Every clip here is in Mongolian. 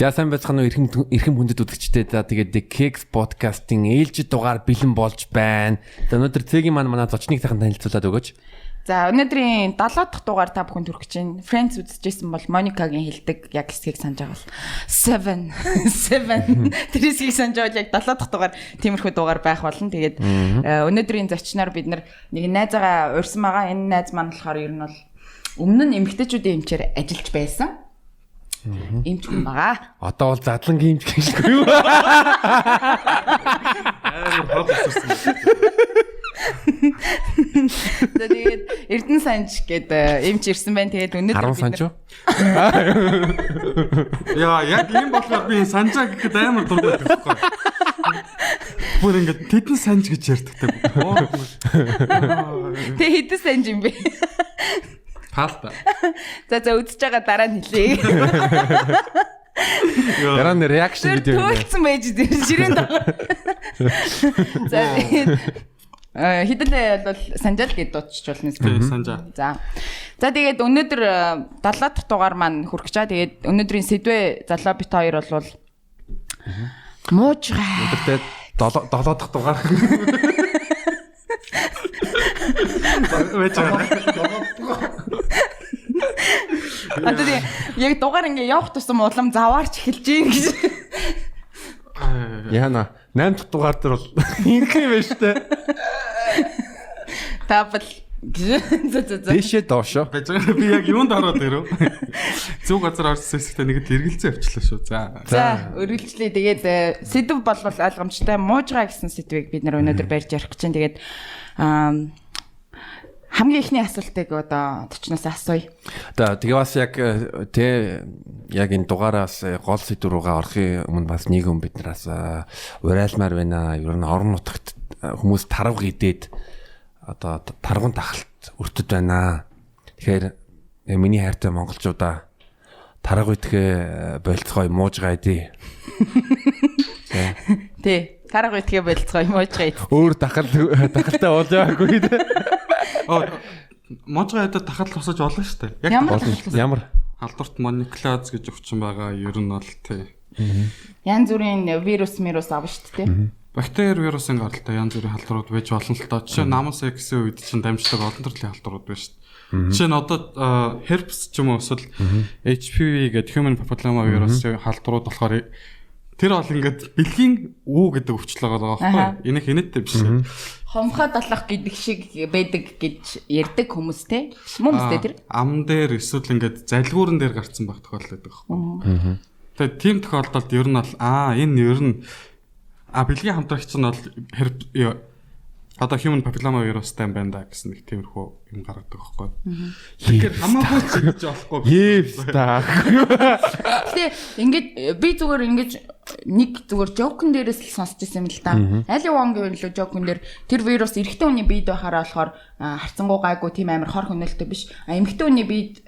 За, сайн байцгаана уу, эрхэм хүндэт үзэгчдээ. За, тэгээд The Cakes podcast-ын ээлжид дугаар бэлэн болж байна. За, өнөөдөр цэгийн маань манай зочныг сайхан танилцуулаад өгөөч. За, өнөөдрийн 7 дахь дугаар та бүхэн хүргэж байна. Friends үзчихсэн бол Моникагийн хэлдэг яг хэсгийг санаж байгаа бол 7 7 тэр хэсгийг санаж байгаа бол яг 7 дахь дугаар тиймэрхүү дугаар байх болно. Тэгээд өнөөдрийн зочноор бид нар нэг найзаагаа урьсан байгаа. Энэ найз маань болохоор ер нь бол өмнө нь эмэгтэйчүүдийн эмчээр ажиллаж байсан. Эмч хүн байгаа. Одоо бол задлангийн эмч гэж юу? Амар хол өсөрсөн. За, тэгээд Эрдэнэ Санж гэдэг эмч ирсэн байна. Тэгээд өнөөдөр 10 санж уу? Яа, яг ийм болохоор би санжаа гэхэд амар дургүй байдаг байхгүй. Бүр ингээд тэдэн санж гэж ярьдаг. Тэг хэдэн санж юм бэ? Таалта. За, үзэж байгаа дараа нь хэлье. Дараа нь reaction видео юм. Төөлцөн байж тэр ширээн дагуу. За, тэгээд хэдэлээ бол Санжаал гэд дуудчих болно. Тийм, Санжаа. За. За, тэгээд өнөөдөр 7 дахь дугаар маань хүргэж байгаа. Тэгээд өнөөдрийн сэдвээ залуу бит хоёр бол муужгаа. Өнөөдөр 7 дахь дугаар. Байж байгаа. Одоо тэгээ яг дугаар ингээ явах тусам улам заваарч эхэлж гин гэж. Яна 8 дахь дугаар дээр бол ингэх юм байна штэ. Та бол за. Дээшээ доошоо. Байж байгаа. Би яг юунд ороод ирэв? Зөв газар орсон хэсэгтээ нэг л эргэлзээ явчлаа шүү. За. За, өргөлжлээ. Тэгээд сэдв болвол ойлгомжтой муужгаа гэсэн сэдвийг бид нар өнөөдөр барьж ярих гэж байна. Тэгээд хамгийн эхний асуултыг одоо төчнөөс асууя. За, тэгээ бас яг тэ яг энэ дугаараас гол сэдв рүүгээ орохын өмнө бас нэг юм бид нараас уриалмаар байна. Ер нь орон нутагт хүмүүс тарвга идээд одоо таргун тахалт өртөд байна. Тэгэхээр миний хайртай монголчуудаа, тарга идэхээ болцгой, муужгаа идэ. Тий, тарга идэхээ болцгой, муужгаа идэ. Өөр дахал дахалтай болоогүй дээ. Муужгаа идэ дахал тусаж болно шүү дээ. Яг ямар халдварт моноклоз гэж өвчин байгаа. Ер нь бол тий. Янз бүрийн вирус авна шүү дээ. Бактери вирусын гаралтай янз бүрийн халдварууд байж болно л доо. Жишээ нь наман сексийн үед чинь дамждаг олон төрлийн халдварууд байна шүү дээ. Жишээ нь одоо herpes ч юм уу эсвэл HPV гэдэг human papilloma вирусын халдварууд болохоор тэр бол ингээд бэлгийн үү гэдэг өвчлөл байгаа байхгүй юу? Энийг хинэттэй биш. Хомхой долох гэдэг шиг байдаг гэж ярьдаг хүмүүс те. Мөн үстэй тэр. Ам дээр эсвэл ингээд залгуурн дээр гарцсан байх тохиолдол байдаг байхгүй юу? Тэгээд тийм тохиолдолд ер нь бол энэ ер нь бэлгийн хамтрагч нь бол одоо human papilloma вирустай юм байна да гэсэн нэг тиймэрхүү юм гаргадаг байхгүй. Тэгэхээр хамаагүй ч гэж болохгүй. Евс та. Гэтэ ингээд би зүгээр ингэж нэг зүгээр жокн дээрээс л сонсч ирсэн юм л да. Али Вонгийн лөө жокн дээр тэр вирус эрэгтэй хүний биед байхаараа болохоор харцангуй гайгүй тийм амар хор хөнөөлтөй биш. Эмэгтэй хүний биед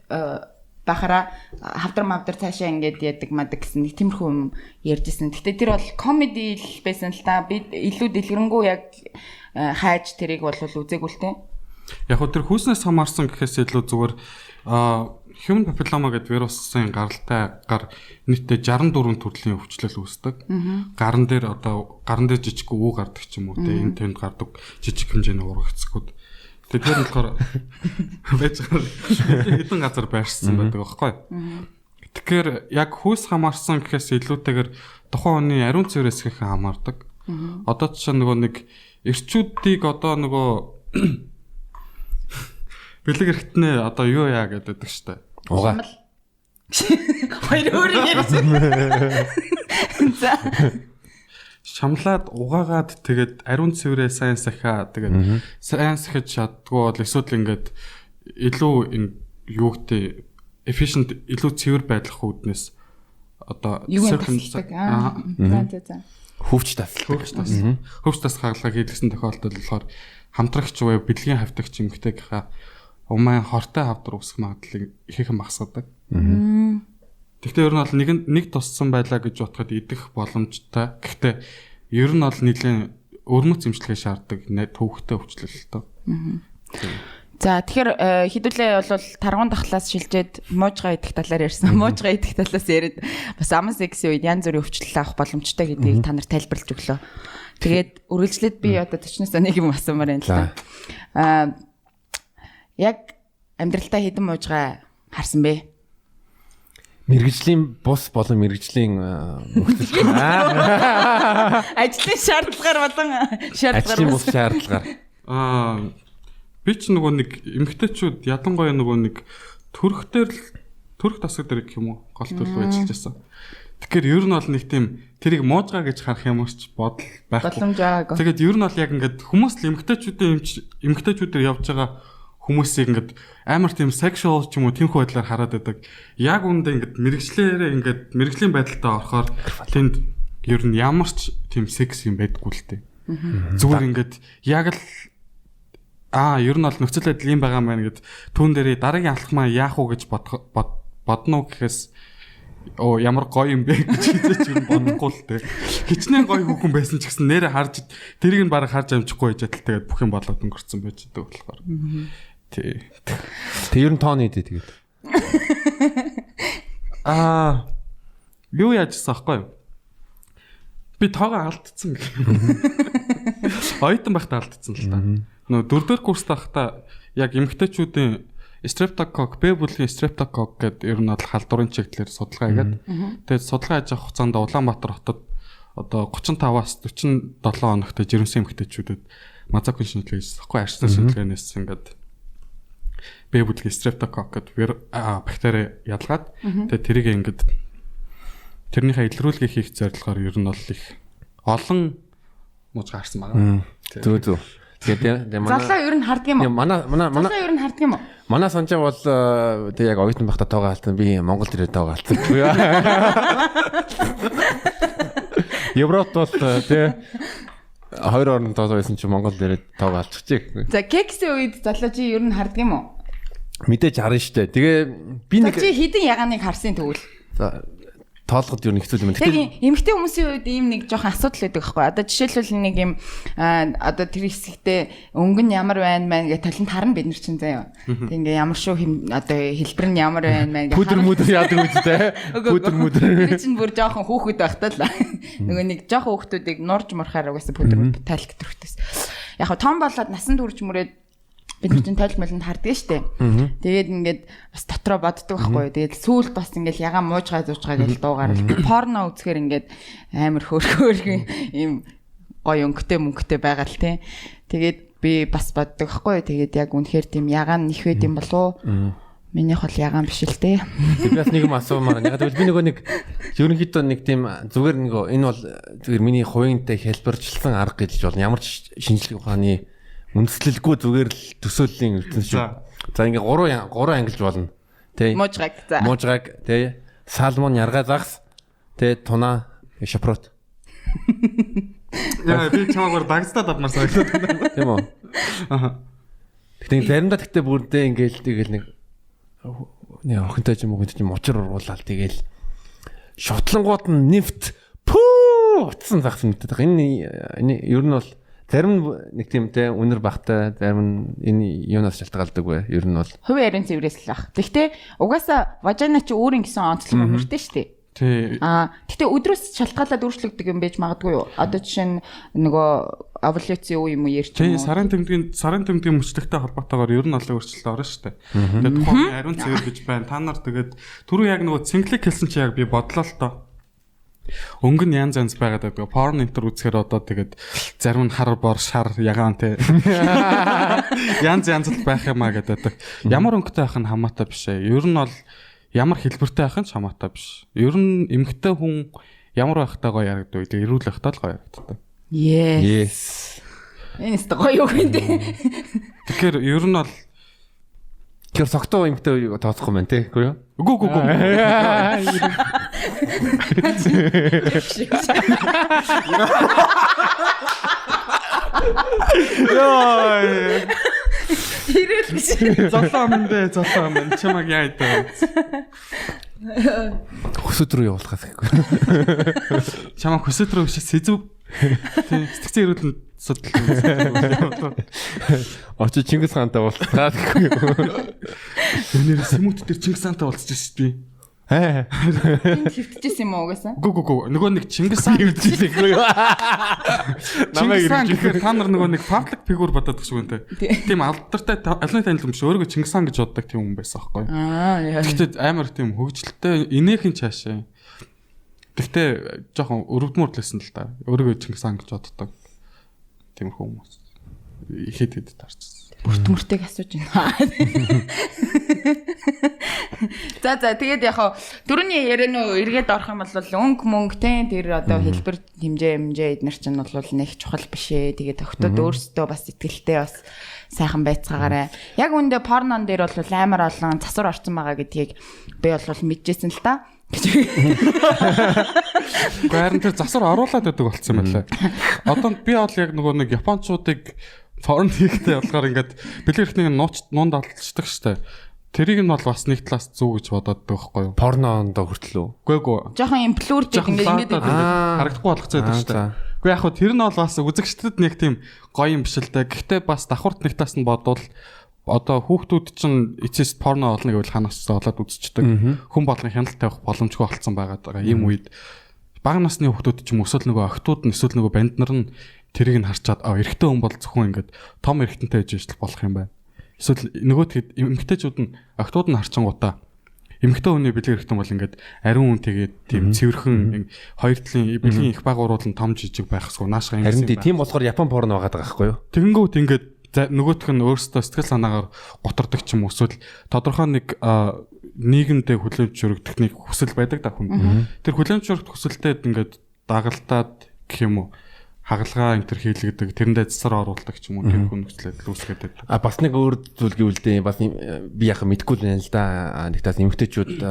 байхаараа хавдар мавдар цаашаа ингээд яадаг мадаг гэсэн нэг тиймэрхүү юм ярьжсэн. Гэтэ тэр бол комеди л байсан л та. Би илүү дэлгэрэнгүй яг хайж тэрийг бол үзээгүй л те. Яг хөө тэр хүүснээс хамаарсан гэхээс илүү зүгээр human papilloma гэдэг вирусын гаралтай гар нийтдээ 64 төрлийн өвчлөл үүсдэг. Гаран дээр одоо гаран дээр жижиг үү гардаг ч юм уу те, энэ тэнд гардаг жижиг хэмжээний ургацгууд. Тэгэхээр нь болохоор байж байгаа хэдэн газар байршсан байдаг байхгүй. Тэгэхээр яг хүйс хамаарсан гэхээс илүүтэйгээр тухайн хүний ариун цэврээс их хамаардаг. Одоо жишээ нөгөө нэг эрчүүдийг одоо нөгөө бэлэг эргэтнээ одоо юу яа гэдэг штэ. Угаа. Хоёр өөр ярьсан. За. Шамлаад угаагаад тэгээд ариун цэврээ сайн сахиа тэгээд сайн сахиж чаддгүй бол эсвэл ингээд илүү юу гэдэг efficient илүү цэвэр байдлах үүднээс одоо за за хөвч тасалдаг. Хөвч тас хагалгаа хийлгэсэн тохиолдолд болохоор хамтрагч буюу бэлгийн хавтагч эмэгтэйгийнхаа умайн хортой хавдар үүсэх магадлалыг ихээхэн багасгадаг. Гэхдээ ер нь бол нэг туссан байлаа гэж бодоход идэх боломжтой. Гэхдээ ер нь бол нэлийн өрмөц эмчилгээ шаарддаг төвхтэй өвчлөл л доо. За тэгэхээр хэдүүлээ бол таргуун дахлаас шилжээд муужгаа идэх талаар ярьсан. Муужгаа идэх талаас яриад бас аман сексийн үед янз бүрийн өвчлөл авах боломжтой гэдгийг та нар тайлбарлаж өглөө. Тэгээд үргэлжлээд би одоо төчнөөс нэг юм асуумаар байна л да. Аа яг амьдралдаа хэдэн муужгаа харсан бэ? Мэргэжлийн бус болон мэргэжлийн нөхцөл. Ажлын шаардлагаар болон шаардлагаар ажлын бус шаардлагаар. Аа би ч нөгөө нэг эмэгтэйчүүд ялангуяа нөгөө нэг төрх дээр л төрх тасаг дээр гэх юм уу гол төлөв ажиллаж байсан. Тэгэхээр ер нь бол нэг тийм тэрийг муужгаа гэж харах юм ч бодол байхгүй. Боломж байгаагүй. Тэгээд ер нь бол яг ингээд хүмүүс л эмэгтэйчүүдийн эмэгтэйчүүдээр явж байгаа хүмүүсийг ингээд амар тийм sexual ч юм уу тиймхүү байдлаар хараад байдаг. Яг үүндээ ингээд мэрэгчлэрээ ингээд мэрэгжлийн байдалтай орохоор тэнд ер нь ямар ч тийм секс юм байдаггүй л дээ. Зүгээр ингээд яг л ер нь бол нөхцөл байдал юм байгаа юм байна гэд түүн дээрээ дараагийн алхам маань яах уу гэж бодно уу гэхээс оо ямар гоё юм бэ гэж хизээч юм бодохгүй л дээ. Хичнээн гоё хүүхэн байсан ч гэсэн нэрээ харж тэрийг нь бараг харж амжихгүй байж адил тэгээд бүх юм болоод өнгөрцөн байж байгаа болохоор. Тий. Тэг ер нь тооны дээ тэгээд. Аа юу яажсан аахгүй юу? Би тоогоо алдсан гэх юм. Оюутан байхдаа алдсан л та. Нөө дөрөвдүгээр курст байхдаа яг эмэгтэйчүүдийн Streptococcus B бүлгийн Streptococcus гэдэг ер нь бол халдварын чиглэлээр судалгаа хийгээд тэгээд судалгаа хийж явах хугацаанд Улаанбаатар хотод одоо 35-аас 47 хоногтой жирэмсэн эмэгтэйчүүдэд мазакын шинжилгээ хийсэн. Тэгэхгүй арьсны шинжилгээнээс ингээд B бүлгийн Streptococcus гэдэг бактери ялгаад тэгээд тэрийг ингээд тэрнийхээ илрүүлгээ хийх зорилгоор ер нь бол их олон мууж гарсан байгаа. Зөв зөв. Тэгээд манай залуу ер нь харддаг юм уу? Манай залуу ер нь харддаг юм уу? Манай санжаа бол тэг яг оюутан байхдаа тоогоо алдсан. Би Монгол дээрээ тоогоо алдсан. Европт бол тэг хоёр орнд тоогоо байсан чи Монгол дээрээ тоогоо алдчихжээ. За кексийн үед залуу чи ер нь харддаг юм уу? Мэдээж харна штэ. Тэгээ би нэг чи хідэн ягааныг харсан тэгвэл. За тоолоход юу нэг хэцүү юм. Тэгэхээр эмэгтэй хүмүүсийн үед ийм нэг жоохон асуудал байдаг байхгүй. Одоо жишээлбэл нэг юм одоо тэр хэсэгтээ өнгө нь ямар байна мэн гэж талент харна бид нар чинь заяа. Тэг ингээ ямар шүү одоо хэлбэр нь ямар байна мэн гэж пүдэр мүдэр яадаг үстэй. Пүдэр мүдэр. Тэр чинь бүр жоохон хүүхэд байхдаа л нөгөө нэг жоохон хүүхдүүдийг нурж мурахаар угаасаа пүдэр тайлх төрхтөөс. Яг хаа том болоод насан турш мөрөөд бид нар чинь тойл молонд харддаг штэ. Тэгээд ингээд бас дотроо боддог байхгүй юу. Тэгээд сүүлд бас ингээд ягаан муужгаа зуужгаа гэж дуугарал. Порно үзэхээр ингээд амар хөөрхөөр ийм гоё өнгөтэй мөнгөтэй байгаа л тий. Тэгээд би бас боддог байхгүй юу. Тэгээд яг үнэхээр тийм ягаан нэх байд юм болов уу? Минийх бол ягаан биш л дээ. Би бас нэг юм асуумаар. Яг тэгвэл би нөгөө нэг ерөнхийдөө нэг тийм зүгээр нэг энэ бол зүгээр миний хувийнхтай хэлбэрчлсэн арга гэж болно. Ямар ч шинжлэх ухааны үндэслэлгүй зүгээр л төсөөллийн ертөнц шүү. За ингээ гурван ангилж болно. Тэ. Муужгааг. За. Муужгааг тэ. Салмон яргаа загас тэ туна шопрот. Яа би чамаагаар дагцдаад авмаар санагдаад байна. Тийм үү? Аа. Гэтэ заримдаа тэгтээ бүрдээ ингээл тэгэл нэг охинтой ч юм уу хүн ч юм учир ургуулаад тэгэл шутлангууд нь нефт пүү утсан загас мэддэг. Энэ ер нь бол зарим нэг тийм те үнэр багтай, зарим нь энэ юунаас шалтгаалдаг вэ? Ер нь бол хувийн ариун цэврээс л ах. Тэгтээ угаасаа важина чи өөрийн гэсэн онцлог үнэртэй шүү дээ. Тий. Аа, тэгтээ өдрөөс шалтгаалаад өөрчлөгдөг юм байж магадгүй юу? Одоо жишээ нь нөгөө овуляцийн үе юм уу ярьч юм уу? Тий, сарын тэмдгийн мөчлөгтэй холбоотойгоор ер нь олон өөрчлөлт орно шүү дээ. Тэгээд тухайн ариун цэвэр гэж байна. Та нар тэгээд түрүү яг нөгөө цэнгэлэг хэлсэн чи яг би бодлоо л тоо. Өнгө нь янз янз байгаад байдаг. Порн энтер үзэхээр одоо тэгээд зарим нь хар бор шар ягаан те. Янз янз л байх юм а гэдэг. Ямар өнгөтэй байх нь хамаатай биш ээ. Ер нь бол ямар хэлбэртэй байх нь ч хамаатай биш. Ер нь эмэгтэй хүн ямар байхтай гоё ярагдав. Эрүүл байхтай л гоё ярагддаг. Yes. Энэ өстө гоё юу юм бэ? Тэгэхээр ер нь бол Тэгэхээр согтуу эмэгтэй тооцохгүй байна те. Үгүй юу? Үгүй. Яа. Ирэл гэж. Золоо минь дээ, золоо минь. Чамаг яа идэ. Хөсөд рүү явуулахаас гэхгүй. Чамаг хөсөд рүү биш сэзв. Тийм, сэтгцэн эрүүл мэнд судлал. Очиж Чингис хаантай уулзаад гэхгүй юу? Тэр нэр Сэмүт дээр Чингис хаантай уулзж байсан би. Аа. Энд хэвтчихсэн юм уу угаасаа? Гү гү гү. Нөгөө нэг Чингис хаан Хэвтчихсэн гэхгүй юу? Намайг Чингис хаан ирж гэхээр та нар нөгөө нэг public figure бодоод байгаа шүү дээ. Тийм алдартай алны танил юм биш. Өөрийгөө Чингис хаан гэж боддог тийм хүн байсан аахгүй юу? Аа яа. Гэхдээ амар тийм хөгжилтэй инээхэн цаашаа. Гэхдээ жоохон өрөвдмөрлөсөн л та. Өөрийгөө Чингис хаан гэж боддог. Тиймэрхүү хүмүүс. Ихэд хэд таарчсан. Бүрт мөртэйг асууж байна. За за тэгээд яг хаа дөрөвний яриа нөө эргээд орох юм бол өнгө мөнгө те тэр одоо хэлбэр хэмжээ хэмжээ эднэр чинь бол нэг чухал биш ээ. Тэгээд охтууд өөрсдөө бас итгэлтэй бас сайхан байцгаагаарай. Яг үүндээ порнон дээр бол амар олон засвар орсон байгаа гэдгийг би бол мэдчихсэн л та. Гэхдээ харин тэр засвар оруулаад байдаг болсон юм байна лээ. Одоо би бол яг нөгөө нэг японочдыг порн хийхдээ болохоор ингээд бэлэг эрхнийг нууц нуунд алдчихдаг штэ. Тэрийг нь бол бас нэг талаас зүг гэж бодоод байгаа байхгүй юу? Порнонд хүртэл үү? Үгүй гүү. Жохон юм блүр гэдэг Жохон ингээд ингээд лаатаад ингээд харагдахгүй болгоцоод байдаг штэ. Үгүй яг хөө тэр нь бол бас үзэгчдэд нэг тийм гоё юм биш л дээ. Гэхдээ бас давхарт нэг талаас нь бодвол одоо хүүхдүүд чинь эцэст порно олно гэвэл ханаас олоод үзчихдэг. Хүн болгон хяналт тавих боломжгүй болцсон байгаад байгаа. Ийм үед бага насны хүүхдүүд ч юм эсвэл нөгөө охтууд нь эсвэл нөгөө банд нар нь тэрийг нь харчаад а эрэгтэй хүн бол зөвхөн ингээд том эрэгтэнтэй ээж ижил болох юм байна. Эсвэл нөгөөт эмэгтэйчүүд нь охтууд нь харчингуудаа эмэгтэй хүний бэлэг эрэгтэн бол ингээд ариун үн тэгээд тийм цэвэрхэн хоёр талын бэлгийн их баг уруулан том жижиг байх хэсгүй наашгаа Харин тийм болохоор Япон порно байгаа байхгүй юу? Тэгэнгүүт ингээд нөгөөх нь өөрсдөө сэтгэл санаагаар гутардаг ч юм уу эсвэл тодорхой нэг нийгэмдээ хүлээмжшөрөгдөх нэг хүсэл байдаг да хүн. Тэр хүлээмжшөрөгдөх хүсэлтэд ингээд дагалдаад гэх юм уу хагалгаа энэ төр хийлгэдэг, тэрэндээ засар оруулдаг ч юм уу тэр хүн нөхцөлөд үүсгээд байдаг. А бас нэг өөр зүйл гэвэл дээ бас би яхаа мэдгүй л байна л да. Нэг таас эмэгтэйчүүд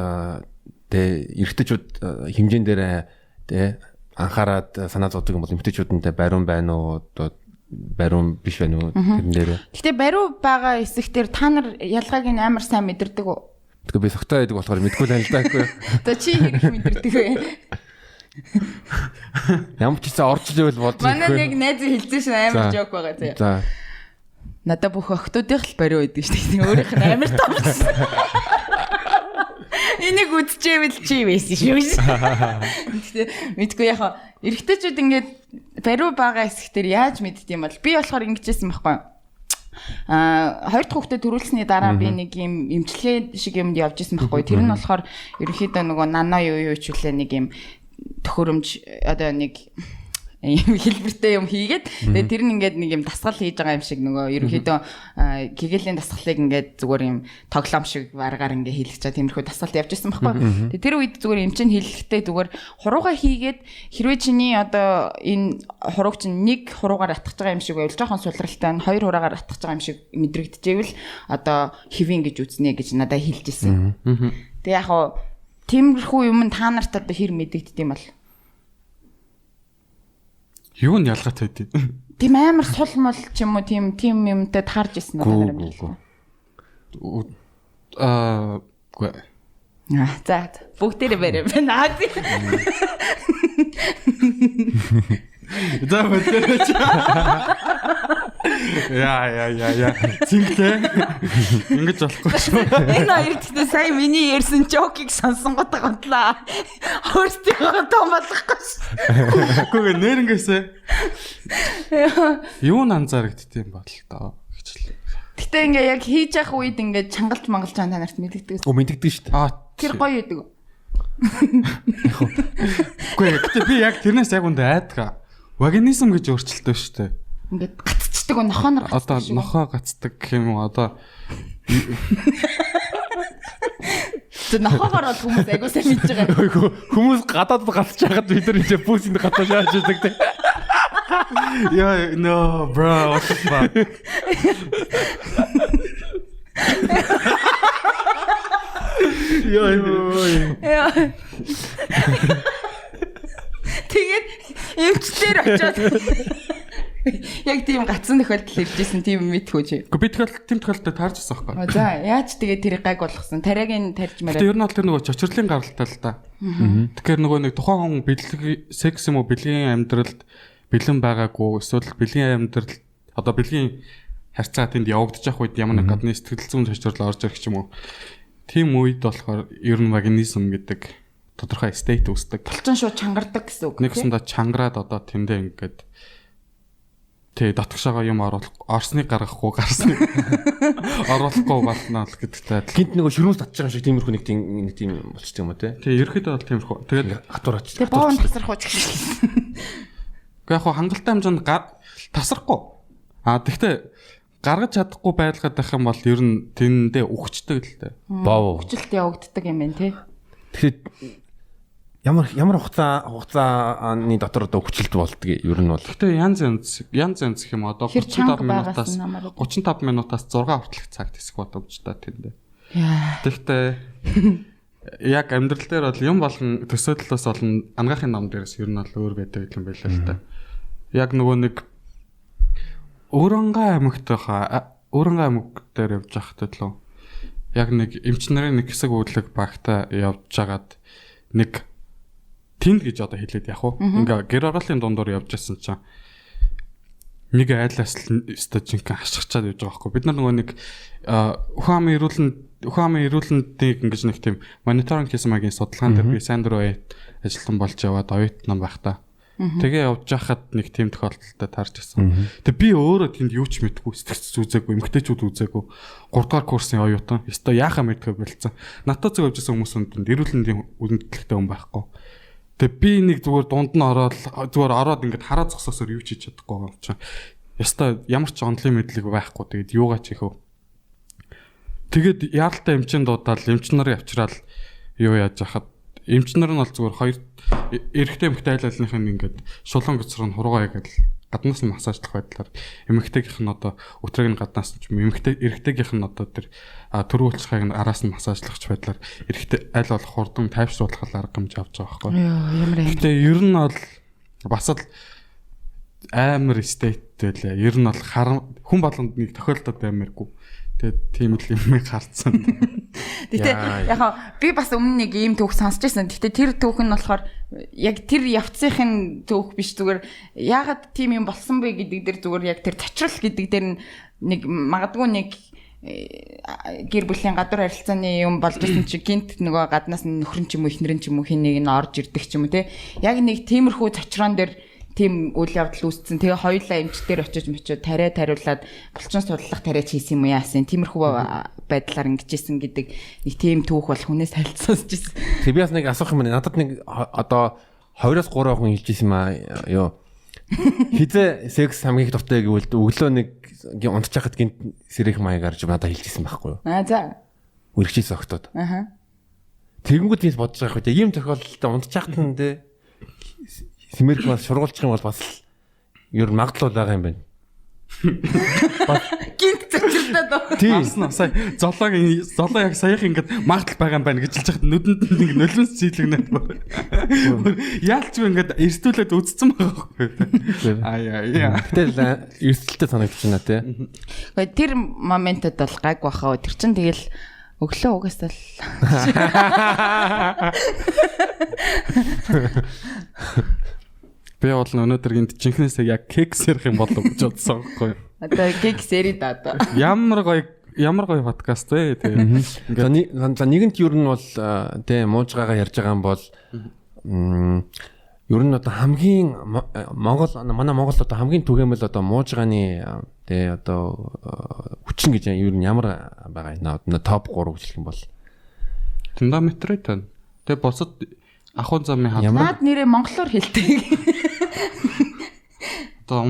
тэ эрэгтэйчүүд хэмжээн дээр тэ анхаарад санаа зовдөг юм бол эмэгтэйчүүд нь тэ бариун байна уу одоо бариун биш байна уу тэрэн дээр. Гэтэ бариу байгаа хэсэгтэр та нар ялгааг нь амар сайн мэдэрдэг үү? Тэгэхээр би согтой байдаг болохоор мэдгүй л байна л да гэхгүй. За чи хэрэг мэдэрдэг вэ? Ямар ч гэсэн орж ивэл болж Манай нэг найз хэлсэн шин амар жоок байгаа заяа. За. Надаа бүх охтуудынх л бариу байдаг шүү дээ. Өөрийнх нь амар томсон. Энийг үдчээвэл чи байсан шүү. Гэтэ мэдгүй яхаа эрэгтэйчүүд ингээд бариу байгаа хэсэгтэр яаж мэддэм бол би болохоор ингэжсэн байхгүй. А хоёр дахь хүүхдэд төрүүлсэний дараа би нэг юм эмчилгээ шиг юмд явж исэн байхгүй. Тэр нь болохоор ерөнхийдөө нөгөө нано юу юу ч үлээ нэг юм төхөөрөмж одоо нэг юм хэлбэртэй юм хийгээд тэгээд тэр нь ингээд нэг юм дасгал хийж байгаа юм шиг нөгөө ерөнхийдөө кеgeлийн дасгалыг ингээд зүгээр юм тоглоом шиг варгаар ингээд хийлгэж байгаа тиймэрхүү дасгалд явж исэн байхгүй. Тэгээд тэр үед зүгээр эмчин хэлэхдээ зүгээр хуруугаа хийгээд хэрвээ чиний одоо энэ хурууг чинь нэг хуруугаар атгах байгаа юм шиг байвал жоохон сулралтай нь хоёр хуруугаар атгах байгаа юм шиг мэдрэгдэжээвэл одоо хэвэн гэж үзнэ гэж надад хэлж исэн. Тэгээд яг хуу тиймэрхүү юм та нарт одоо хэр мэдэгддэг юм бол? Юу нь ялгаатай байд юм? Тийм амар сул мол ч юм уу тийм тийм юмтай таарж исэн үү та нар юм? Аа үгүй. За бүгдээрээ барай байна. За бүгдээрээ. Яа яа яа яа. Зинглээ. Ингэж болохгүй шүү. Энэ хоёр гэхдээ сая миний ярьсан жокийг сонсонгот готлаа. Өөрсдийнхөө том болохгүй шүү. Үгүй нэрнгээсээ. Юу н анзаарэгддэг юм бол тоо гэж л. Гэтэ ингээ яг хийж явах үед ингээ чангалж мангалж та нарт мэдэгдэг. Оо мэдэгдэг шүү дээ. Аа тэр гоё байдаг. Үгүй гэтэ би яг тэрнээс яг үндэ айдгаа. Вагинизм гэж өөрчлөлтөө шүү дээ. Ингээд гацчдаг нохоо нар одоо нохоо гацдаг гэх юм уу одоо Тэ нохоогоор бол хүмүүс айгуу сайн мэдж байгаа. Хүмүүс гадаадд гацж байхад бид нар энэ пүүсэнд гацаж яаж байдаг те. Яа no bro what the fuck. Яа. Тэгээд эмчлэр очиод яг тийм гацсан тохиолдол ирж исэн тийм мэдхүү чи. Гэхдээ би тийм тохиолдолд таарч ирсэн байхгүй. За яаж тэгээд тэрийг гайг болгосон? Тариаг нь тарьж мараа. Тэгээд ер нь бол тэр нөгөө чочирлын гаралтай л да. Тэгэхээр нөгөө нэг тухайн хүн бэлэг секс юм уу бэлгийн амьдралд бэлэн байгаагүй эсвэл бэлгийн амьдрал одоо бэлгийн харьцаа тэнд явагдчих үед ямар нэг гадны сэтгэл зүйн зочрол орж ирэх юм уу. Тийм үед болохоор ер нь вагинизм гэдэг тодорхой state үүсдэг. Булчин шууд чангардаг гэсэн үг. Нэг усандаа чангараад одоо тэндээ ингээд тий дотгошоогоо юм оруулах, орсныг гаргахгүй, гарсныг оруулахгүй болно л гэдэгтэй адилхан. Гинт нөгөө шүрмэс татчих юм шиг тиймэрхүү нэг тийм нэг тийм болчтой юм уу те? Тий, ерөөхдөө бол тиймэрхүү. Тэгээд хатуур очиж. Тэгээ боон тасрах уу гэж хэлсэн. Гэхдээ яг хангалттай хэмжээнд тасрахгүй. А тэгтээ гаргаж чадахгүй байлгаад байх юм бол ер нь тэндээ үхчихдэг л дээ. Боо. Хүчлэлт явагддаг юм байна те. Тэгэхээр ямар хугацааны дотор одоо хүчлэлт болдгийг ер нь бол. Гэхдээ янз янз гэх юм одоо 35 минутаас 35 минутаас 6 хүртэлх цаг тэсэх боломжтой тэндээ. Тэгтээ яг амьдрал дээр бол юм болгон төсөөллөөс олон ангаахын ном дээрээс ер нь бол өөр байдаг юм байлаа л та. Яг нөгөө нэг Өөрөнгөө аймагт Өөрөнгөө аймаг дээр явж байхад л яг нэг эмч нарын нэг хэсэг уудлаг багтаа явж хагаад нэг тэнд гэж одоо хэлээд яг уу ингээ гэр ороолын дундуур явж байсан чинь нэг айлаас л өстой жинхэнэ хашгичаад явж байгаа байхгүй. Бид нар нөгөө нэг ухаан эрүүлэндийг ингэж нэг тийм мониторинг хийсэн маягийн судалгаан дээр би сайн дурын ажилтан болж яваад оюутан нам байх та. Тэгээ явж байхад нэг тийм тохиолдолтой таарч ирсэн. Тэгээ би өөрөө тэнд юу ч мэдгүй, сэтгэц үзээгүй, эмгтээчүүд үзээгүй. 3 дугаар курсын оюутан. Ёстой яахаа мэдгүй болцсон. Надад зөв явж байсан хүмүүс тэнд эрүүл мэндийн үндэтлэгтэй хүн байхгүй. Тэгээ би нэг зүгээр дунд нь ороод зүгээр ороод ингээд хараа зогсоосоор юу ч хийж чадахгүй байгаа юм чинь. Ёстой ямар ч онлын мэдлэг байхгүй. Тэгээд юугаа ч хийх вэ? Тэгээд яаралтай эмчин дуудаал эмч нарын авчраал юу яаж хахад эмч нар нь бол зүгээр хоёр эрэгтэй эмэгтэй айл айлынх нь ингээд шулуун гоцроо нь хуруугаа ингээд гаднаас нь массажлах байдлаар эмэгтэйгийнх нь одоо өтрийг нь гаднаас нь ч юм эмэгтэй эрэгтэйгийнх нь одоо тэр төрүүлчихыг нь араас нь массажлах ч байдлаар эрэгтэй аль болох хурдан тайвшруулах арга хэмжээ авч байгаа байхгүй. Ямар юм. Гэтэ ер нь бол бас л амар state байлаа. Ер нь бол хүн болгонд нэг тохиолдод баймааргүй. Тэгээд тийм л юм харцсан. Гэтэ яг би бас өмнө нэг ийм түүх сонсч байсан. Гэтэ тэр түүх нь болохоор яг тэр явцынхын түүх биш, зүгээр яагаад тийм юм болсон бэ гэдэг дээр зүгээр яг тэр цочрол гэдэг дээр нэг магадгүй нэг гэр бүлийн гадуур харилцааны юм болж исэн чи гинт нөгөө гаднаас нь нөхөр нь ч юм уу эхнэр нь ч юм уу хин нэг нь орж ирдэг ч юм уу те. Яг нэг тиймэрхүү цочроон дээр тийм үйл явдал үүссэн. Тэгээ хоёулаа эмч дээр очиж мочоод тариа тариулаад булчин судлах тариач хийсэн юм уу яасан. Тиймэрхүү байдлаар ингэжсэн гэдэг нэг тийм түүх бол хүнээс харилцаасч ирсэн. Тэг би бас нэг асуух юм байна. Надад нэг одоо 2-3 хүн хэлж ирсэн юм аа. Юу. Хизээ секс хамгийн их дуртай гэвэл өглөө нэг унтчихад гинт сэрэх маягаар ч надад хэлж ирсэн байхгүй юу? Аа за. Үргэлжлээс огтод. Аха. Тэгэнгүүт би бодож байгаа хэрэг. Ийм тохиолдолд унтчихад нь те сэмэрх бас шургуулчих юм бол бас ер нь магадлал байгаа юм байна. Гинт зочирдаад байна. Тийм. Сая золоо яг саяхан ингээд магадлал байгаа юм байна гэж хэлж хахад нүдэнд нэг нулимс зийлэгнээд байна. Яалч ингээд эрсдүүлээд үдцсэн байгаа байхгүй. Аа яа. Гэтэл эрсдэлтэй санагдчих байна тий. Гэхдээ тэр моментод бол гайг бахаа. Тэр чин тэгэл өглөө угаасаа л Би бол өнөөдөр гинт жинхнээсээ яг кекс ярих юм болов гэж бодсон байхгүй юу? Одоо кекс ярий да одоо. Ямар гоё подкаст вэ тэгээ. Ингээд за нэгэнт ер нь бол тэ муужгаагаа ярьж байгаа юм бол ер нь одоо хамгийн Монгол манай Монгол одоо хамгийн түгээмэл одоо муужгааны тэ одоо хүчин гэж ер нь ямар байгаа юм? Топ 3 гэж хэлэх юм бол эндометрит байна. Тэгээ бусад ахуйн замын халдвар. Наад нэрээ монголоор хэлдэг. Одоо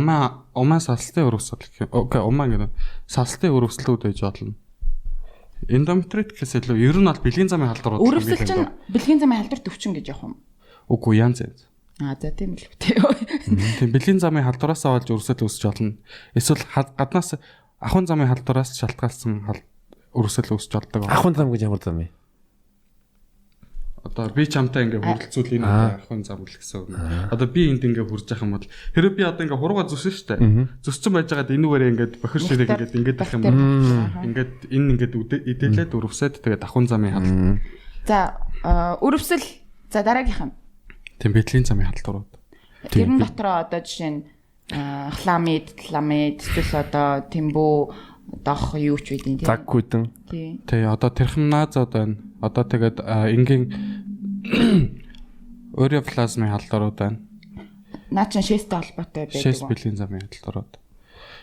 умаа салтын өрөвсөл гэх юм. Окей, умаа гэдэг. Салтын өрөвслүүд байж болно. Эндометрит гэхээс илүү ер нь бол бэлгийн замын халдвар. Өрөвсөл чинь бэлгийн замын халдвар төвчин гэж явах юм. Үгүй янз янз. Аа за тийм л үү. Тийм бэлгийн замын халдвараас олж өрөвсөл үүсэж болно. Эсвэл гаднаас ахуйн замын халдвараас шалтгаалсан өрөвсөл үүсэж болдог. Ахуйн зам гэж ямар зам вэ? Одоо би чамтай ингээ хүрэлцүүл энэ одоо ахуйн зам л гэсэн үг. Одоо би энд ингээ хурж явах юм бол хэрэг би одоо ингээ хурууга зүсэн штэ. Зүссэн байж байгаад энүүгээрээ ингээд бохир ширэг ингээд ингээд ах юм бол ингээд энэ ингээд идэлээд өрөвсөд тэгээд ахуйн замын халдвар. За өрөвсөл за дараагийнх нь. Тийм бэлгийн замын халдварууд. Тэрэн дотроо одоо жишээ нь Хламид, тламид эсвэл одоо тэмбүү дох юу ч байдیں۔ Тийм. Цаг гүдэн. Тий. Тий, одоо трихомназод байна. Одоо тэгээд энгийн уреаплазмын халдварууд байна. Наа чин шээстэй холбоотой байдаг. Шээс бэлгийн замын халдварууд.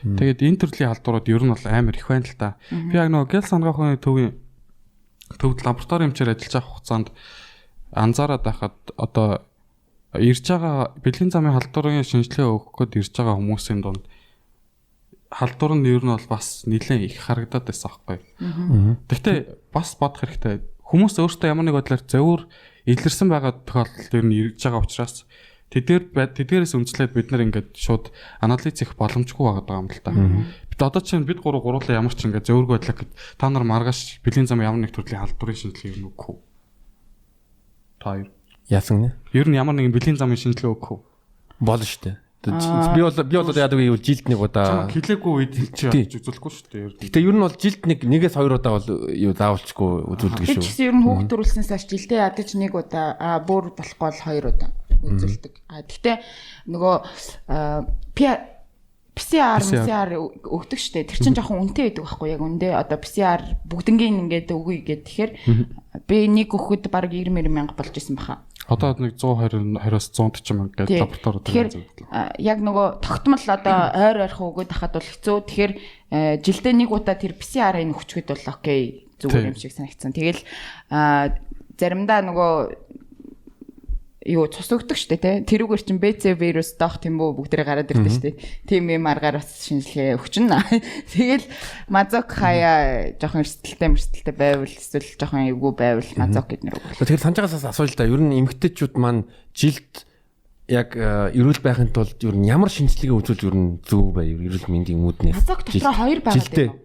Тэгээд энэ төрлийн халдварууд ер нь бол амар их байна л та. Би яг нөгөө гэл сангаахын төвийн төвд лаборатори эмчээр ажиллаж байгаа хугацаанд анзаараад байхад одоо ирж байгаа бэлгийн замын халдварын шинжилгээ өгөх гээд ирж байгаа хүмүүсийн дунд халдвар нь ер нь бол бас нэлээд их харагдаад байсан аахгүй. Гэхдээ бас бодох хэрэгтэй. Хүмүүс өөрсдөө ямар нэг бодлоор зөвөр илэрсэн байгаа тохиолдолд ер нь ирж байгаа учраас тэдгээрээс үндэслээд бид нар ингээд шууд анализ хийх боломжгүй байгаа юм л та. Бид одоо чинь бид гурлаа ямар ч ингээд зөвөргүй байдлаа гэд та нар маргааш бэлгийн зам ямар нэг төрлийн халдварын шинжилгээ ер нь өгөх үү? Та хоёр. Яасан нэ? Ер нь ямар нэгэн бэлгийн замын шинжилгээ өгөх үү? Болно шүү дээ. Би бол яадаг вэ жилд нэг удаа. Хилээгүй үед чи яаж үзүүлэхгүй шүү дээ. Гэтэ ер нь бол жилд нэг нэгээс хоёр удаа бол юу заавалчгүй үзүүлдэг шүү. Би ч гэсэн ер нь хүүхд төрүүлснээс хойш жилдээ ядаж нэг удаа бүр болохгүй бол хоёр удаа үзүүлдэг. А гэтэ нөгөө PCR өгдөг штэ. Тэр чинь жоохон үнэтэй байдаг байхгүй яг үндэ одоо PCR бүгднгийн ингээд өгье гэд. Тэгэхээр би нэг өгөхөд бараг 90 мянга болж исэн баха. Одоо нэг 120-оос 140 мянга гэж лабораториуд зөвлөдөг. Яг нөгөө тогтмол одоо ойр ойрхон өгөөд хахад бол хэцүү. Тэгэхээр жилдээ нэг удаа тэр PCR-ыг өгчөхөд бол окей зүгээр юм шиг санагдсан. Тэгэл заримдаа нөгөө юу цус өгдөг штэ тий. Тэрүүгээр чинь БЦ вирус доох тэмбүү бүгдээрээ гараад ирдэ штэ. Тийм юм аргаар бас шинжилгээ өгчнө. Тэгэл мазок хаяа жоохон эрсдэлтэй байвал эсвэл жоохон эвгүй байвал мазок гэднэр өгөх. Тэгэхээр санаж байгаас асууя л да. Ер нь эмэгтэйчүүд маань жилд яг эрүүл байхын тулд ер нь ямар шинжилгээ үзүүлж ер нь зөв бай? Эрүүл мэндийн үүднээс. Мазок дотроо хоёр байгаад байна.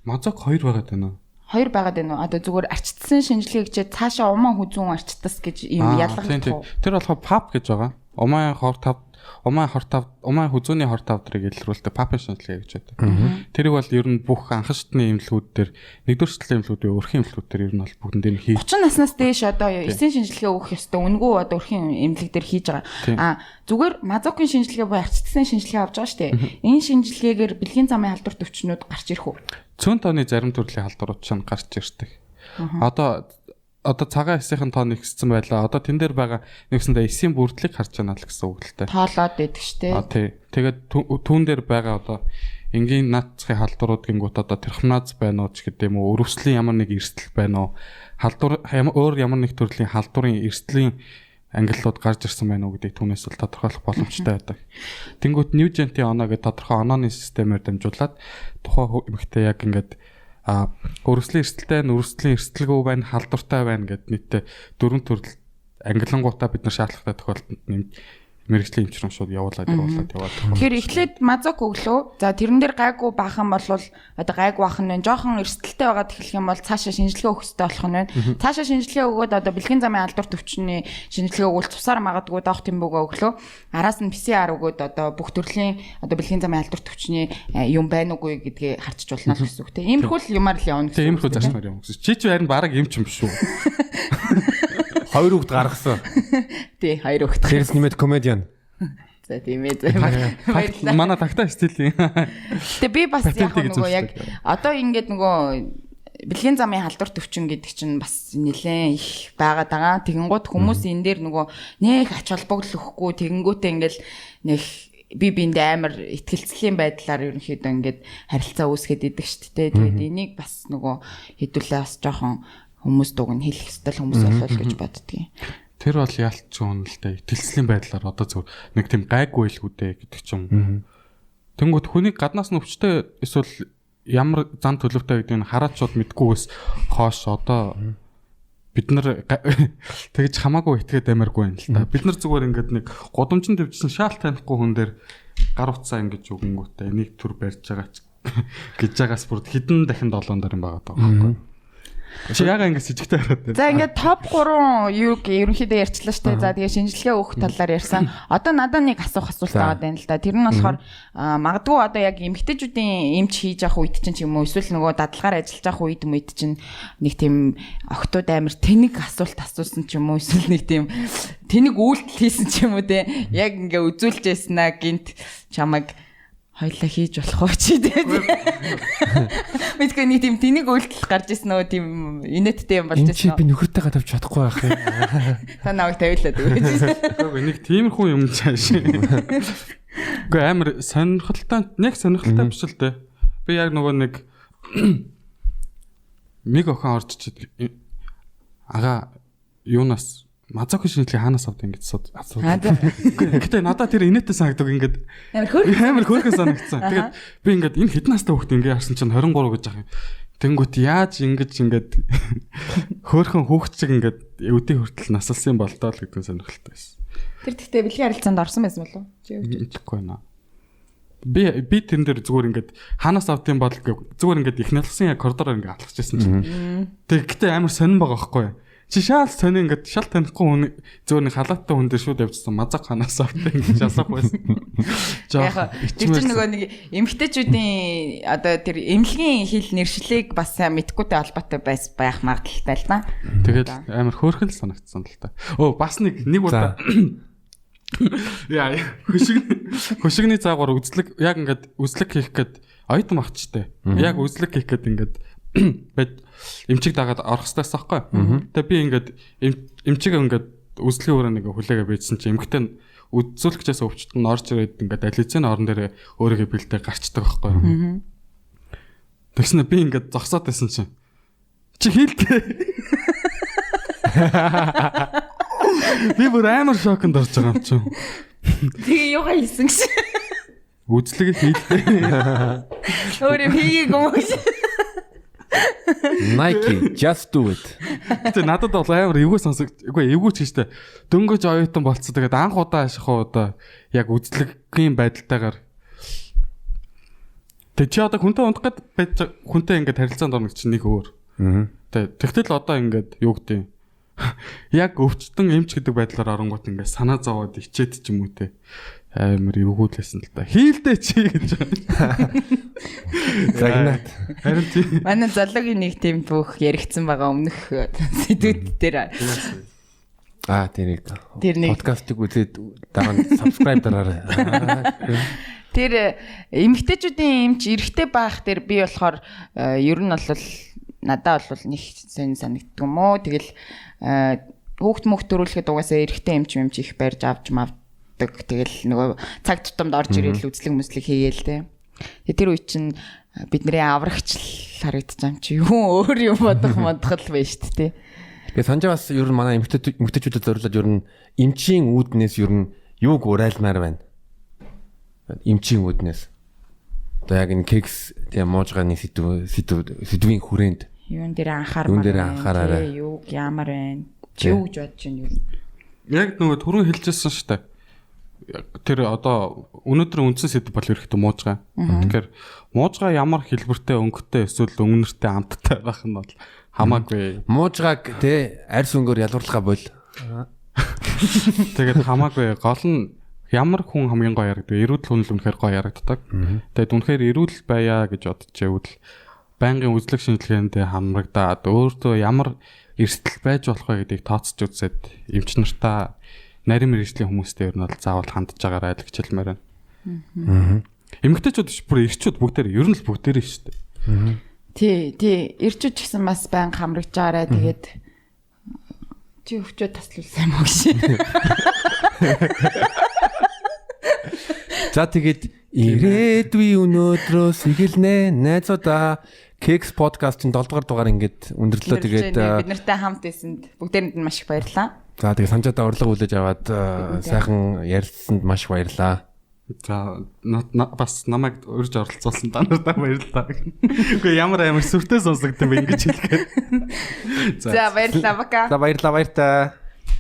Мазок хоёр байгаад байна уу? Хоёр байгаад байна уу? Одоо зүгээр арчтсан шинжилгээг чи цаашаа умаа хүзүүн арчтас гэж юм ялгах. Тэр болохоор PAP гэж байгаа. Умаа хор тав, умаа хүзүүний хор тавдрыг илрүүлдэг PAP шинжилгээ гэж байдаг. Тэрийг бол ер нь бүх анхан шатны эмнэлгүүд дээр, нэгдүгээр шатлалын эмнэлгүүдийн өрхийн эмнэлгүүд дээр ер нь бол бүгдэн дээр хий. 30 наснаас дээш одоо эсийн шинжилгээ өгөх ёстой. Үнэгүй одоо өрхийн эмнэлэг дээр хийж байгаа. А зүгээр мазокын шинжилгээ буюу арчтсан шинжилгээ авч байгаа шүү дээ. Энэ шинжилгээгээр бэлгийн замын халдвар төвчнүүд гарч ирэх үү? Цөөн тооны зарим төрлийн халдварууд чинь гарч ирдэг. Одоо цагаан эсийн тоо нэгссэн байлаа. Одоо тэн дээр байгаа нэгсэндээ эсийн бүрдлийг харж байна л гэсэн үг л дээ. Тоолоод байдаг шүү дээ. А тий. Тэгээд түүн дээр байгаа одоо энгийн наацхийн халдварууд гингүүт одоо трихомназ байна уу ч гэдэг юм уу, өрөвслийн ямар нэг эрсдэл байна уу, халдвар өөр ямар нэг төрлийн халдварын эрсдлийн ангиллууд гарч ирсэн байна уу гэдгийг түүнээс л тодорхойлох боломжтой байдаг. Тэнгүүт Nugent-ийн оноо гэдэг тодорхой онооны системээр дамжуулаад тухайн эмэгтэй яг ингээд өрөвслийн эрсдэлтэй, өрөвслийн эрсдэлгүй байна, халдвартай байна гэд нийтдээ дөрвөн төрөл ангилангуудаа бид нар шаардлагатай тохиолдолд мэргэжлийн эмчрэн шууд явуулаад. Тэгэхээр эхлээд мазок өглөө. За тэрэн дээр гайгүй баахан болвол одоо гайгүй баахан нь жоохон эрсдэлтэй байгаад эхлэх юм бол цаашаа шинжилгээ өгөх хэрэгтэй болох нь байна. Цаашаа шинжилгээ өгөөд одоо бэлгийн замын алдар төвчний шинжилгээ өгвөл цусаар магадгүй доох тэмбүүгээ өглөө. Араас нь PCR өгөөд одоо бүх төрлийн одоо бэлгийн замын алдар төвчний юм байна уугүй гэдгийг харчиж болно л гэсэн үг тийм. Иймэрхүү л юмар л явна гэсэн. Тийм иймэрхүү зарчмаар явна гэсэн. Чи чи харин бараг юм ч юм биш үү? Хоёр хүүхэд гаргасан. Тий, хоёр хүүхэд. Тэрс нэмээд комедиан. За тийм ээ. Манай тагтаа стилийн. Гэтэ би бас яг нөгөө яг одоо ингээд нөгөө бэлгийн замын халдвар төвчин гэдэг чинь бас нэлээд их байгаад байгаа. Тэгэнгүүт хүмүүс энэ дээр нөгөө нэх ач холбогдол өгөхгүй тэгэнгүүтээ ингээд нэх би биэндээ амар итгэлцлийн байдлаар ерөнхийдөө ингээд харилцаа үүсгээд идэг шүү дээ. Тэгээд энийг бас нөгөө хэдүүлээ бас жоохон хүмүүс дуг нь хэлэх ёстой хүмүүс болов гэж боддгийн. Тэр бол ялч юм л дээ. Итгэлцлийн байдлаар одоо зөв нэг тийм гайгүй байлгүй дээ гэдэг ч юм. Тэнгүүт хүнийг гаднаас нь өвчтэй эсвэл ямар зан төлөвтэй гэдгийг хараад шууд мэдгүйгээс хоош одоо бид нар тэгж хамаагүй итгээд амаргүй юм л та. Бид нар зүгээр ингээд нэг гудамжинд төвчсөн шаал танихгүй хүн дээр гар утсаа ингэж өгөнгүүтээ нэг төр барьж байгаа ч гэж байгаас бүр хэдэн дахин долоон дээр юм байгаа даа байхгүй. Чи ягаа ингэ сэжигтэй хараад байна. За ингээд топ 3 юуг ерөнхийдөө ярьчлаа штэ. За тэгээ шинжилгээ өгөх талаар ярьсан. Одоо надад нэг асуух асуулт байгаа даа л да. Тэр нь болохоор магадгүй одоо яг эмэгтэйчүүдийн эмч хийж явах үед чинь ч юм уу эсвэл нөгөө дадлагаар ажиллаж явах үед мэд чинь нэг тийм октод амар тэнэг асуулт асуусан ч юм уу эсвэл нэг тийм тэнэг үйлдэл хийсэн ч юм уу те. Яг ингээ үзүүлж яснаа гинт чамайг хоёлаа хийж болох уу чи те. Мэдгүй нэг тийм тэнэг үйлдэл гарч ирсэн нөгөө тийм инээдтэй юм болж Энд чи ирсэн. би нөхөртэйгээ тавьж чадахгүй байх юм. Та намайг тавилаад өгөөч. Үгүй нэг тиймэрхүү юм чааш. Үгүй амар сонирхолтой, нэг сонирхолтой биш л дээ. Би яг нөгөө нэг нэг охин орж чид ага юунаас мазоки шинжилгээ хаанаас авд ингэж асуу. Аа за. Гэтэ надад тэр инээдтэй санагдаг ингээд Амар хөөрхөн. амар хөөрхөн санагдсан. Тэгээд би ингээд энэ хэдэн настай хүүхэд ингээд харсан чинь 23 гэж байгаа юм. Тэнгүүт яаж ингэж ингээд хөөрхөн хүүхд чиг ингээд өдий хүртэл насалсан юм бол доо л гэдэг нь сонирхолтой байсан. Тэр тэгтээ бэлгийн харилцаанд орсон байсан болов уу? Чи юу? Мэдэхгүй байна. Би тэрэн дээр зүгээр ингээд хаанаас авдсан бол зүгээр ингээд их нэлсэн яг коридороор ингээд алхаж байсан чинь. Тэг гэтээ амар сонин байгаа байхгүй юу? Чи шаал сонин ингээд шал танихгүй хүн зүгээр нэг халааттай хүн дээр шууд явчихсан. Мазак хаанаас авдсан ингэж асуух байсан. Яг тэр чинь нөгөө нэг эмэгтэйчүүдийн одоо тэр эмнэлгийн хил нэршлиг бас сайн мэдхгүйтэй холбоотой байх магадлалтай л да. Тэгээд амар хөөрхөн л санагдсан л та. Өө бас нэг удаа яа хөшигний заагвар үзлэг яг ингээд үзлэг хийх гээд оюутан багчтай. Яг үзлэг хийх гээд ингээд бод эмчиг дагаад орох хэрэгтэй байсан байхгүй. Тэгээ би ингээд эмчиг ингээд үзлэгийн өрөө нэг хүлээгээ байжсэн чи эмгтэн үзүүлэгчээс өвчтөн нь орж ирээд ингээд ализын орон дээр өөрийгөө бэлдээ гарчдаг байхгүй. Тэгснэ би ингээд зогсоод байсан чинь чи хийлдэ. Би бүр амар шоконд орж байгаа юм чинь. Тэгээ юугаа хийсэн гэж. Үзлэгийг хийлдэ. Өөр юм хийгээгүй юм гэж. Nike just do it. Гэтэ надад бол амар эвгүй сонсог. Үгүй эвгүй ч гэжтэй. Дөнгөж оюутан болцсон. Тэгээд анх удаа аших удаа яг үзлэгийн байдалтайгаар. Тэг чи одоо хүнтэй унтах гээд байж хүнтэй ингээд харилцаанд орно гэж чинь нэг өөр. Тэг тэгтэл одоо ингээд юу гэдэг юм. Яг өвчтөн эмч гэдэг байдлаар оронгууд ингээд санаа зовоод ичээд ч юм уу те. Амар эвгүй л байсан л та. Хийлдэ чи гэж. Загнаад. Харин тийм. Манай зологийн нэг тийм бүх яригдсан байгаа өмнөх сэдвүүд дээр. Аа тэрийг Тэр нэг подкастыг үзээд дараа нь subscribe дараарай. Тэр эмэгтэйчүүдийн эмч эрэгтэй байх дээр би болохоор ер нь бол надад бол нэг сонь санагддаг юм уу. Тэгэл хүүхд мөхт төрүүлэхэд угаасаа эрэгтэй эмч эмч их барьж авч мавдаг. Тэгэл нөгөө цаг тутамд орж ирээл үзлэг мүслэг хийгээл те. Тэгээ тэр үе чинь бидний аврагч л харагдчих юм чи юу өөр юм бодох модох л байна шүү дээ. Тэгээ санжаа бас ер нь манай эмэгтэйчүүдэд зориулаад ер нь эмчийн үүднээс ер нь юуг урайлмаар байна. Эмчийн үүднээс. Одоо яг энэ кекс тэгээ муужгааны сэдвийн хүрээнд юун дээр анхаармаар. Юун дээр анхаараарай. Юуг ямар байна? Чи юу гэж бодож байна ер нь? Яг нөгөө түрүүн хэлжсэн шүү дээ. Тэр одоо өнөөдөр үндсэн сэдв бол ерөөхдөө муужгаа. Тэгэхээр муужгаа ямар хэлбэртэй, өнгөтэй эсвэл өнгөнөртэй амттай байх нь бол хамаагүй. Муужгааг тэ арьс өнгөөр ялгуурлахаа боль. Тэгээд хамаагүй. Гол нь ямар хүн хамгийн гоё ярагддаг. Эрүүл хүн л үнэхээр гоё ярагддаг. Тэгээд үнэхээр эрүүл байя гэж бодож байвал байнгын үзлэг шинжилгээнд хамрагдаад өөртөө ямар эрсдэл байж болох вэ гэдгийг тооцож үзээд эмч нартаа нарийн мэргэжлийн хүмүүстэй ер нь бол заавал хандж байгаарай л гэж хэлмээр байна. Эмэгтэйчүүд биш бүр эрчүүд бүгдээр ер нь л бүгдээрээ шүү дээ. Тий, тий, эрчүүд ч гэсэн бас байнга хамрагдж байгаарай. Тэгээд чи өвчөө таслуулсан юм уу гэж. За тэгээд ирээдүйн өнөөдрөөс эхэлнэ найзуудаа. Кекс подкастын 7 дугаар дугаар ингээд өндөрлөө. Тэгээд бид нартай хамт байсанд бүгдээрэнд нь маш их баярлалаа. За тэгээд санжаадаа урилга хүлээж аваад сайхан ярилцсанд маш их баярлалаа. За бас намайг урьж оролцуулсан та нартай баярлалаа. Үгүй ямар амар сүртэй сонсогдсон бэ ингэж хэлэхэд. За баярлалаа бака. За баярлалаа баяртай.